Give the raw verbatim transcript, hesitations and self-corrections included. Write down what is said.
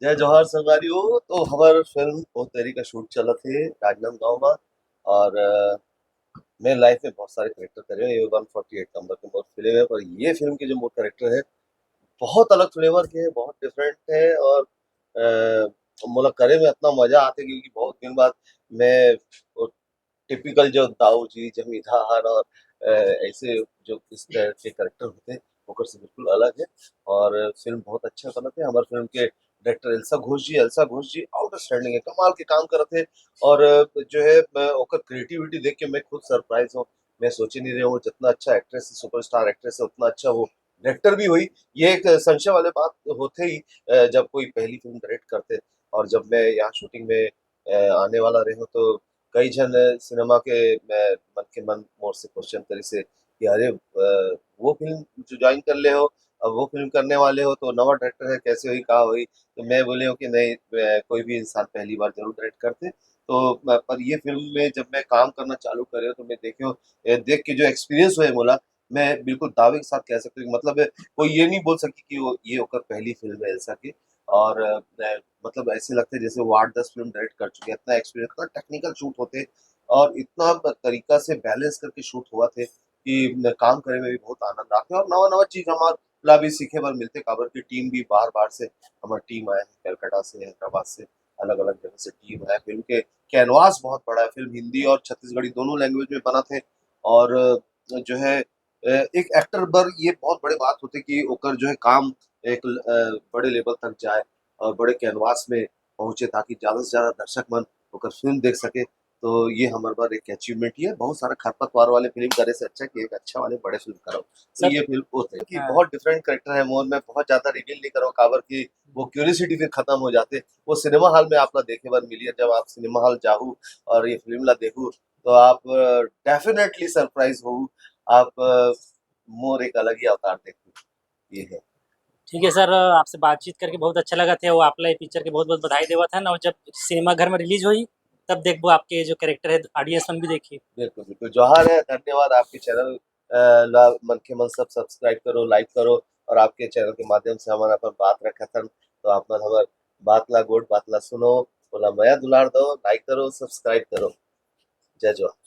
जय जोहार संगवारी हो। तो हमर फिल्म ओ तेरी का शूट चलत हे राजनांदगांव में। और अ, मैं लाइफ में बहुत सारे कैरेक्टर करे हूँ, ये वन फोर्टी एट नंबर के मोर फिल्म है। पर ये फिल्म के जो मोर कैरेक्टर है, बहुत अलग फ्लेवर के है, बहुत डिफरेंट है। और अ, मोला करे में इतना मजा आते, क्योंकि बहुत दिन बाद मैं वो टिपिकल जो दाऊ जी, जमींदार और अ, ऐसे जो इस तरह के कैरेक्टर होते हैं, ओकर से बिल्कुल अलग है। और फिल्म बहुत अच्छा बनत है। हमारे फिल्म के डायरेक्टर एल्सा घोष जी, एल्सा घोष जी आउटस्टैंडिंग है, कमाल के काम करत है। और अ, जो है, मैं ओकर क्रिएटिविटी देख के मैं खुद सरप्राइज हूँ। मैं सोचे नहीं रहे हूँ, जितना अच्छा एक्ट्रेस है, सुपरस्टार एक्ट्रेस है, उतना अच्छा वो डायरेक्टर भी हुई। ये एक संशय वाले बात होते ही, अ, जब कोई पहली फिल्म डायरेक्ट करते। और जब मैं यहाँ शूटिंग में अ, आने वाला रहे हूँ, तो कई झन सिनेमा के मैं मन के मन मोर से क्वेश्चन करिस हे कि अरे, अ, वो फिल्म जो ज्वाइन कर ले हो, अब वो फिल्म करने वाले हो, तो नवा डायरेक्टर है, कैसे होई, का होई? तो मैं बोले हूँ कि नहीं, अ, कोई भी इंसान पहली बार जरूर डायरेक्ट करते। तो अ, पर ये फिल्म में जब मैं काम करना चालू करे हूँ, तो मैं देखे हूँ, अ, देख के जो एक्सपीरियंस हुए मोला, मैं बिल्कुल दावे के साथ कह सकते हो कि मतलब कोई ये नहीं बोल सके कि वो, ये ओकर पहली फिल्म है ऐसा कि। और अ, मैं, मतलब ऐसे लगता है जैसे वो आठ दस फिल्म डायरेक्ट कर चुके हैं, इतना एक्सपीरियंस, इतना टेक्निकल शूट होते हैं और इतना ब-, तरीका से बैलेंस करके शूट हुआ थे कि न, काम करे में भी बहुत आनंद आते हैं और नवा नवा चीज हमारा भी सीखे बर मिलते, काबर की टीम भी बाहर बाहर से, हमारी टीम आया है कलकत्ता से, हैदराबाद से, अलग अलग जगह से टीम आया। फिल्म के कैनवास बहुत बड़ा है, फिल्म हिंदी और छत्तीसगढ़ी दोनों लैंग्वेज में बना थे। और अ, जो है अ, एक एक्टर बर ये बहुत बड़े बात होते कि ओकर जो है काम एक अ, बड़े लेवल तक जाए और बड़े कैनवास में पहुंचे, ताकि ज्यादा से ज्यादा दर्शक मन ओकर फिल्म देख सके। तो ये हमारे बर एक अचीवमेंट ही है। बहुत सारा खरपतवार वाले फिल्म करे से अच्छा कि एक अच्छा वाले बड़े फिल्म करो। तो सर, ये फिल्म होते कि हाँ। बहुत डिफरेंट कैरेक्टर है मोर, मैं बहुत ज्यादा रिवील नहीं करूँ, काबर कि वो क्यूरियोसिटी फिर खत्म हो जाते। वो सिनेमा हॉल में आप ला देखे बर मिली है, जब आप सिनेमा हॉल जाहू और ये फिल्म ला देखू, तो आप डेफिनेटली सरप्राइज हो। आप अ, मोर एक अलग ही अवतार देखू, ये है। ठीक है सर, आपसे बातचीत करके बहुत अच्छा लगा थे। वो आप ला ये पिक्चर के बहुत बहुत बधाई देवत हन, और जब सिनेमा घर में रिलीज होई, तब देखबो आपके जो कैरेक्टर है, ऑडियंस मन भी देखी। बिल्कुल बिल्कुल, जोहार है, धन्यवाद। आपके चैनल ला मनखे मन सब सब्सक्राइब करो, लाइक करो, और आपके चैनल के माध्यम से हमन अपन बात रखत हन, तो आप मन हमर बात ला, गोठ बात ला सुनो, ओला मया दुलार दो, लाइक करो, सब्सक्राइब करो। जय जोहार।